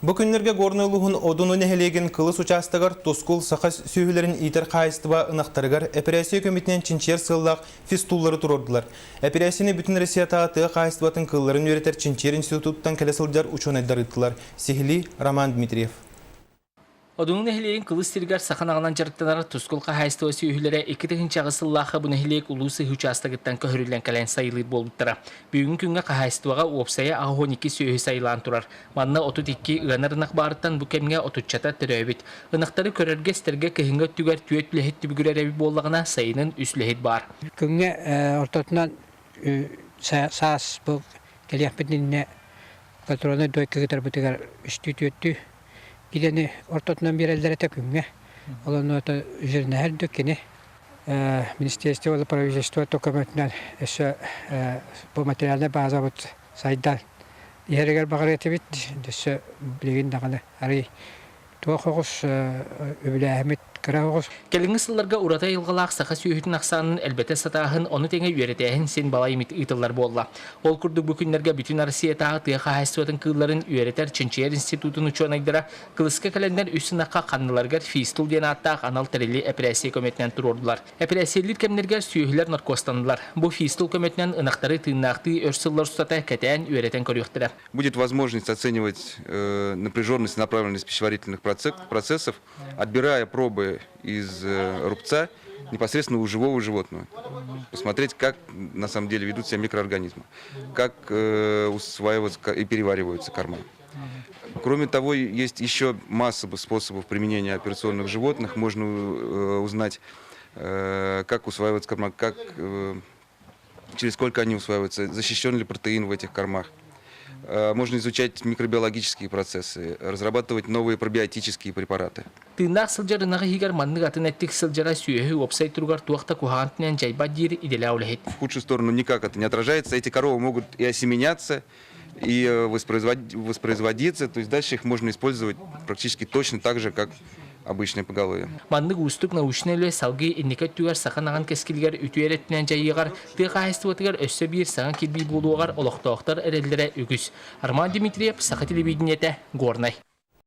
Бу күннэргэ Горнай улууһун Одуну нэһилиэгин Кылыс учаастагар Тускул саха сүөһүлэрин иитэр хаһаайыстыба ынахтарыгар эпэрээссийэ көмөтүнэн чинчийэр сыаллаах фистуллары туруордулар. Эпэрээссийэни Бүтүн Россиятааҕы тыа хаһаайыстыбатын кыылларын үөрэтэр чинчийэр институттан кэлэ сылдьар учуонайдар ыыттылар. Сиһилии Роман Дмитриев. Одуну нэһилиэгин Кылыс сиригэр саха ынаҕынан дьарыктанар Тускул хаһаайыстыба сүөһүлэрэ 2008 сыллаахха бу нэһилиэк улуус сыһыы учаастагыттан көһөрүллэн кэлэн сайылыыр буолбуттара. Бүгүҥҥү күҥҥэ хаһаайыстыбаҕа уопсайа 82 сүөһү сайылаан турар. Манна 32 ыанар ынах баарыттан бу кэмҥэ отуччата төрөөбүт. Ынахтары көрөргө-истэргэ кыһыҥҥы өттүгэр түөрт үлэһит түбүгүрэр эбит буоллаҕына, сайынын үс үлэһит баар. Күҥҥэ ортотунан саас бу кэлиэхпит иннинэ патроннай дойка кытарбытыгар үстүү-түөртүү Кидэни ортотунан биэрэллэр этэ күҥҥэ. Ол онно жирнэһэр да кини министерство правительство көмөтүнэн өссө бу материальнай базабыт сайдан иһэригэр баҕарыа этибит. Өссө билигин даҕаны арый туох оҕус үбүлээһиммит кыра оҕус. Кэлиҥҥи сылларга ураты айылҕалаах саха сүөһүтүн ахсаанын элбэтэ сатааһын, ону тэҥэ үөрэтээһин син балай эмит ыытыллар буолла. Ол курдук бу күннэргэ бүтүн Россиятааҕы тыа хаһаайыстыбатын кыылларын үөрэтэр чинчийэр институтун учуонайдара Кылыска кэлэннэр үс ынахха ханныларыгар фистул диэн ааттаах анал тэрили эпэрээссийэ көмөтүнэн туруордулар. Эпэрээссийэлиир кэмнэригэр сүөһүлэр наркозтаннылар. Бу фистул көмөтүнэн ынахтары тыыннаахтыы өр сыллар устата кэтээн үөрэтэн көрүөхтэрэ. Будет возможность оценивать напряженность и направленность пищеварительных процессов, отбирая пробы из рубца непосредственно у живого животного. Посмотреть, как на самом деле ведут себя микроорганизмы, как усваиваются и перевариваются корма. Кроме того, есть еще масса способов применения операционных животных. Можно узнать, как усваиваются корма, как, через сколько они усваиваются, защищен ли протеин в этих кормах. Можно изучать микробиологические процессы, разрабатывать новые пробиотические препараты. Тыыннаах сылдьар ынаҕы иһигэр маннык атын эттик сылдьара сүөһү уопсай туругар туох да куһаҕан түнэн дьайбат диир идэлээх үлэһит. В худшую сторону никак это не отражается. Эти коровы могут и осеменяться, и воспроизводиться, то есть дальше их можно использовать практически точно так же, как обычное поголовье. Маннык уустук научнай үлэ салгыы инники өттүгэр саха ынаҕын кэскилигэр үтүө эрэ өттүнэн дьайыаҕар, тыа хаһаайыстыбатыгар өссө биир саҥа кирбии буолуоҕар олохтоохтор эрэллэрэ үгүс. Роман Дмитриев, Саха телевидениетэ, Горнай.